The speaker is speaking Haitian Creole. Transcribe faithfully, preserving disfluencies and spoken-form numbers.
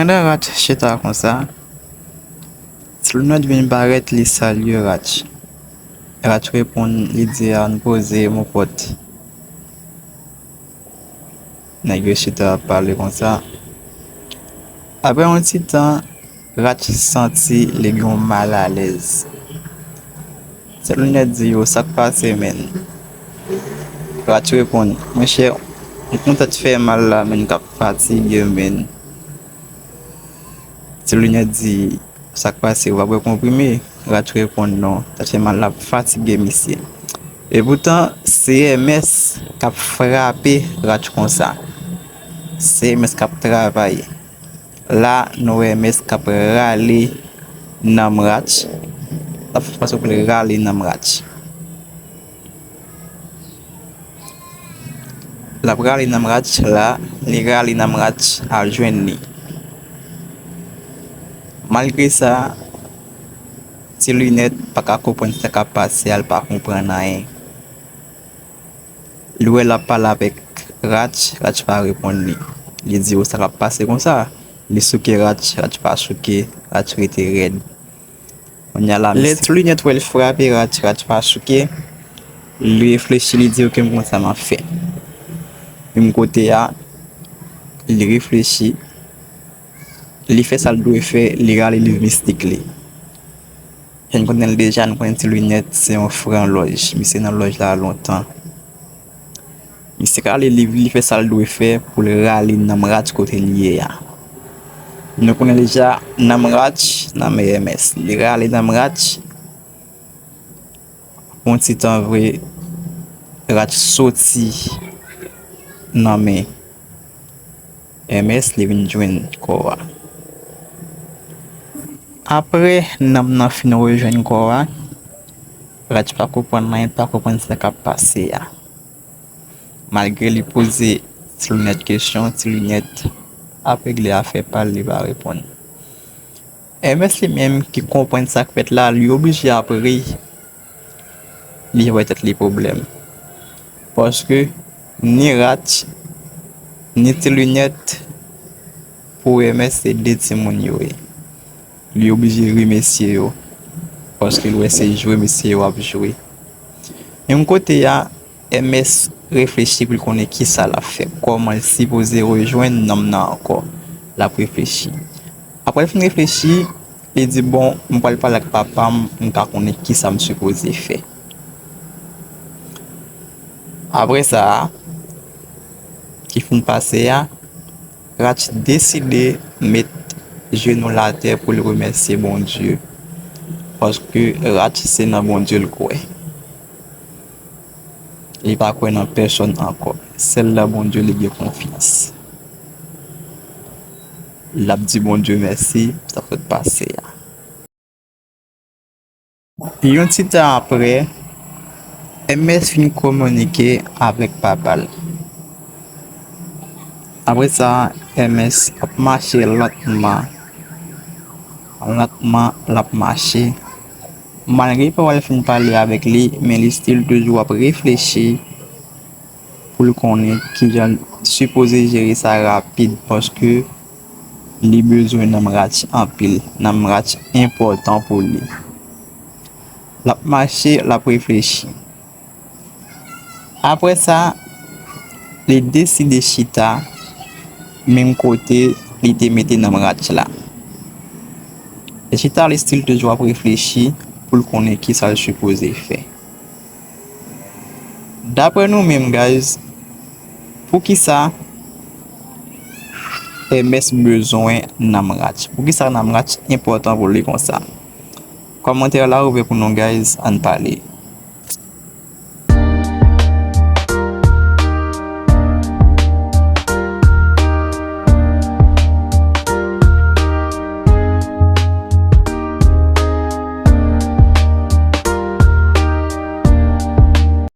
Pandan Ratch chita konsa, Ti Linèt vin parèt, li salye Ratch. Ratch reponn, li di, "Ann poze, mon pòt." Nèg yo chita ap pale konsa. Apre yon ti tan, Ratch santi li gen yon malalèz. Ti Linèt di, "Yo, sa k pase, menn?" Ratch reponn, "Monchè, yon tèt fè mal la, menn, k ap fatige m, menn." Ti Linèt di, "Sa k pase, ou pa bwè konprime?" Ratch reponn, "Non, tèt fè mal la ap fatige misye." Epoutan, se M S k ap frape Ratch konsa. Se M S k ap travay. La, nou wè M S k ap rale nanm Ratch. L ap fè fason pou l rale nanm Ratch. L ap rale nanm Ratch la, li rale nanm Ratch al jwenn li. Malgre sa, Ti Linèt pa ka konprann sa k ap pase a, l pa konprann anyen. Li wè l ap pale avèk Ratch, Ratch pa reponn li. Li di, "Yo, sa k ap pase konsa?" Li souke Ratch, Ratch pa souke, Ratch rete rèd. Kounye a la, lè Ti Linèt wè l frape Ratch, Ratch pa souke, li reflechi, li di, "Oke, m konn sa m ap fè." Menm kote a, li reflechi, li fè sa l dwe fè, li rale liv mistik li. Jan n konnen l deja, n konnen Ti Linèt se yon fran lòj. Misye nan lòj la lontan. Misye rale liv li, fè sa l dwe fè pou l rale nanm Ratch kote l ye a. Nou konnen deja nanm Ratch nan men M S. Li rale nanm Ratch. Pou yon ti tan vre, Ratch soti nan men M S, li vin jwenn kò a. Apre nanm nan fin rejwenn kò a, Ratch pa konprann anyen, pa konprann sa k ap pase a. Malgre li poze Ti Linèt kesyon, Ti Linèt ap regle afè pa l, li pa reponn. M S li menm ki konprann sa k fèt la, li oblije ap ri, li wè tèt li pwoblèm. Paske ni Ratch, ni Ti Linèt, pou M S se de timoun yo ye. Li oblije ri mesye yo, paske l wè se jwe mesye yo ap jwe. Yon kote a, M S reflechi pou l konnen kisa l ap fè, kòman l sipoze rejwenn nonm nan ankò. L ap reflechi. Apre l fin reflechi, li di, "Bon, m pral pale ak papa m, m ka konnen kisa m sipoze fè." Apre sa a, ki fin pase a, Ratch deside met jenou l atè pou l remèsye Bondye, paske Ratch se nan Bondye l kwè. Li pa kwè nan pèsonn ankò. Sèl nan Bondye li gen konfyans. L ap di Bondye mèsi pou sa k sot pase a. Yon ti tan apre, M S fin kominike avèk papa l. Apre sa, M S ap mache lantman. Lantman, l ap mache. Malgre papa l fin pale avèk li, men li still toujou ap reflechi pou l konnen kijan l sipoze jere sa rapid, paske li bezwen nonm Ratch anpil. Nonm Ratch enpòtan pou li. L ap mache, l ap reflechi. Apre sa, li deside chita menm kote li te mete nonm Ratch la. Li chita, li still toujou ap reflechi pou l konnen kisa l sipoze fè. Daprè nou menm, guys, poukisa M S bezwen nonm Ratch? Poukisa nonm Ratch enpòtan pou li konsa? Kòmantè la ouvè pou nou, guys, ann pale.